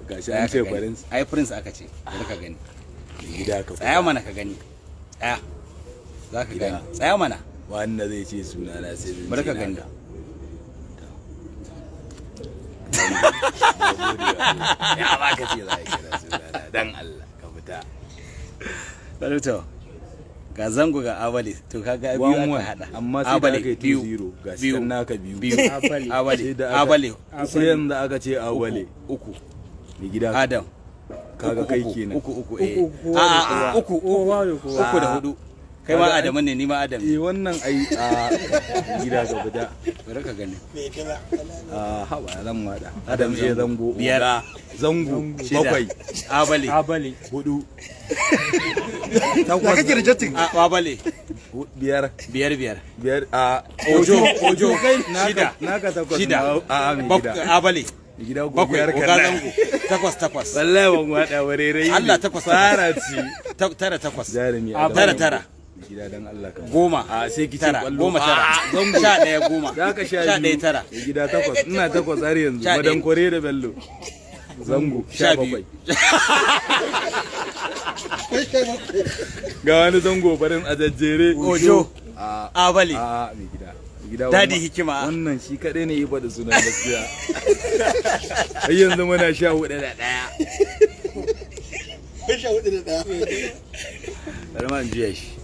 Gashi Tsaya an ka ce gani. Prince. Ai Prince aka ce. Bari ka gani. Gida, ka Tsaya mana ka gani. Tsaya, za ka Gida. gani. Tsaya mana. Wanda zai ce sunana sai zan Bari ce ka gani. naka. Na gode wa Allah. Ya ba ka ce za a kira sunana, dan Allah ka fita. Bari to ga Zango, ga Abale. To kaga biyu One aka one. hada. Amma sai da Abale aka yi biyu. 2-0, ga shi Biyu. can naka biyu. Biyu. Abale. Abale. Sai da aka- Abale. Sai yanzu aka ce Abale. Uku. Mai gida. Adam. Kaga Uku, kai uku, kenan. Uku uku, eh. Uku, kowa A da a kowa. uku uku. Kowa da kowa. Uku da hudu. Kai ma Kaga ai- Adamu ne, ni ma Adam ne. Eh, wannan ai a gida, ka fita. Bari ka gani. A haba, zan wada. Adam Adam je Zango. Biyar. Oga. Zango. Shida. Bakwai. Abale. Abale. Hudu. Ya kake rejecting? Abale. Biyar. Biyar biyar. Biyar a Ojo, Ojo. Kai Shida. naka takwas. Shida. A mai Bakwai. gida. Abale. Mai gida, Bakwai. godiyar Oga ka. Zango. Takwas takwas. Wallahi ban wada warerai. Allah, takwas takwas. Fara ci. Tara takwas. Jarumi. Abale. Tara tara. Mai gida, dan Allah ka. Goma. A sai ki ce Tara. kwallo. Goma tara. Zango. 11 goma. Za ka sha 11 biyu. tara. Mai gida, takwas. Ina takwas har yanzu. 11. Madan kore da Bello. Zango. 12. 17. Ga wani zango barin a jajjere. Ojo. A Abale. a mai gida. Mai gida, Dadi wannan- Hikima. Wannan shi kaɗai ne ya faɗi sunan gaskiya. Har yanzu muna 14 da 1. 14 da 1. Bari ma in juya shi.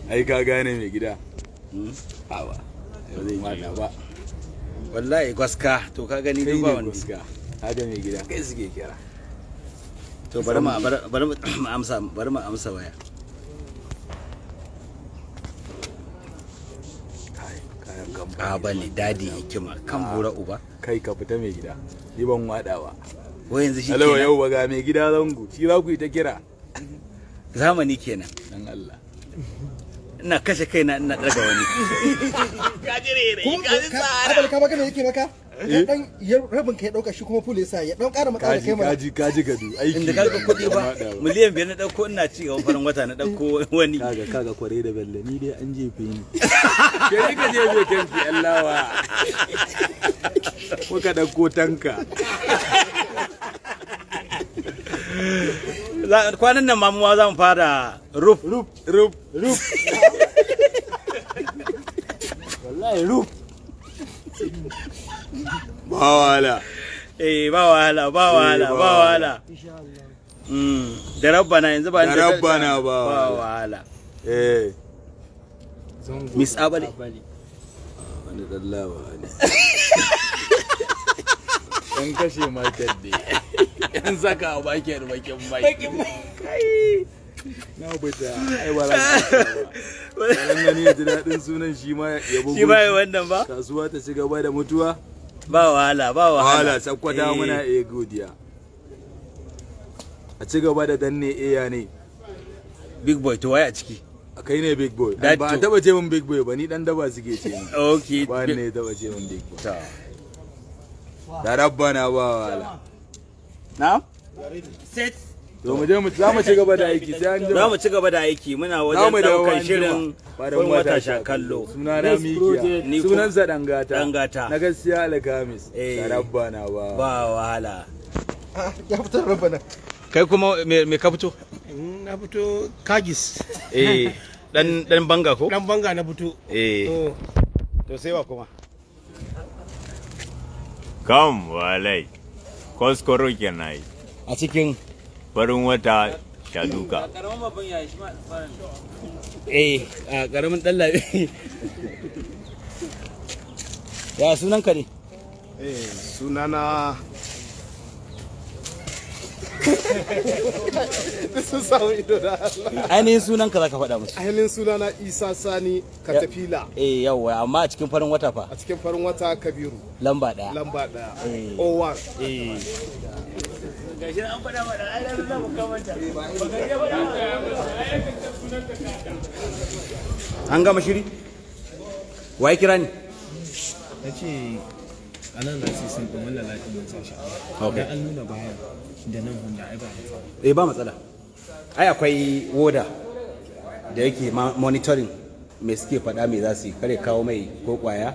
Ai ka gane, mai gida. Awa. Ba zai wada ba. Wallahi gwaska, to ka gani Kai duk ba ne wanda. gaskiya. Haka, mai gida. Kai suke kira. To bari mu amsa waya. Kai, kayan kamfani. Abale, Dadi Hikima kan bura uba. Kai, ka fita, mai gida. Ni ban wada ba. Wai yanzu shi Hello, kenan. yau ba ga mai gida Zango. Shi za ku yi ta kira. Zamani kenan. Dan Allah. Ina kashe kaina ina daga wani. Kuma Abale, ka baka me yake maka? Ya dan ya rabin ka ya dauka, shi kuma full yasa ya dan ƙara matsa da Kaji kai mana. kaji kaji gado aiki. Inda ka kuɗi ba Ban wada ba. miliyan 5 na ɗauko, ina ci gaban farin wata na ɗauko wani. Kaga kware da Bello, ni dai an jefe ni. Kai ka jefe kanki Allawa. Muka ɗauko tanka. Kwanan nan ma mu ma za mu fara ruf. Rup rup rup. Wallahi ruf. Ba wala. Eh, ba wahala, ba wahala, Eh, ba ba wahala. Da rabbana yanzu ba Da rabbana ba ba wahala. wahala. Eh. Zango. Miss Abale. Abale. Wani dallawa ne. Yan kashe market ne. Yan saka a bakin bakin mai. Kai. Na fita. Ai ba za ka ba. Ran gani ya ji daɗin sunan shi ma ya bugu. Shi ba yi wannan ba. Kasuwa ta ci gaba da mutuwa. Ba wahala, ba wahala. Wahala sakwata Eh, muna iya godiya. A ci gaba da danne iya ne. Big boy, to waye a ciki? A kai ne big boy. That Ba a too. taba ce min big boy ba, ni dan daba suke ce min. Okay. Ba ne ya taba ce min big boy. Ta. Da rabbana ba wahala. Na? To mu je mu za mu ci gaba da aiki sai an Za jima. mu ci gaba da aiki, muna Za wajen mu dawo daukan an jima. shirin Farin farin wata wata sha kallo. Suna na Next Mikiya. project. Ni Sunansa Dangata. Dangata. Na gaskiya Alkamis. Eh. Da rabbana ba. Ba wahala. Ah, ya fitar rabbana. Kai kuma me ka fito? Na fito kagis. Eh, dan banga ko? Dan banga na fito. Eh. To. To sai wa kuma? Kam walai, koskoro kenan ai. A cikin Farin wata shaduka. Eh, a karamin dan labi. Ya sunan ka ne? Eh, sunana sun samu ido da Allah. Ainihin sunan ka zaka faɗa musu. Ainihin sunana Isa Sani Katafila. Eh, yawwa, amma a cikin farin wata fa? A cikin farin wata, Kabiru. Lamba 1. Lamba 1. Eh. 01. Eh. Gashi an faɗa mana, ai za mu kamanta. An gama shiri? Waye kira ni? Na ce a nan na sun ɗin wannan latin mun sa shi. Okay. Dan an nuna bayan da nan Honda, ai ba matsala. Eh, ba matsala. Ai akwai woda da yake monitoring me suke faɗa, me za su yi, kare kawo mai ko kwaya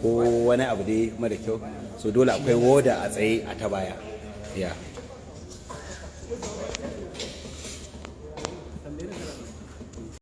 ko wani abu dai mara kyau. So dole akwai woda a tsaye a ta baya. Ya. Kalle ni.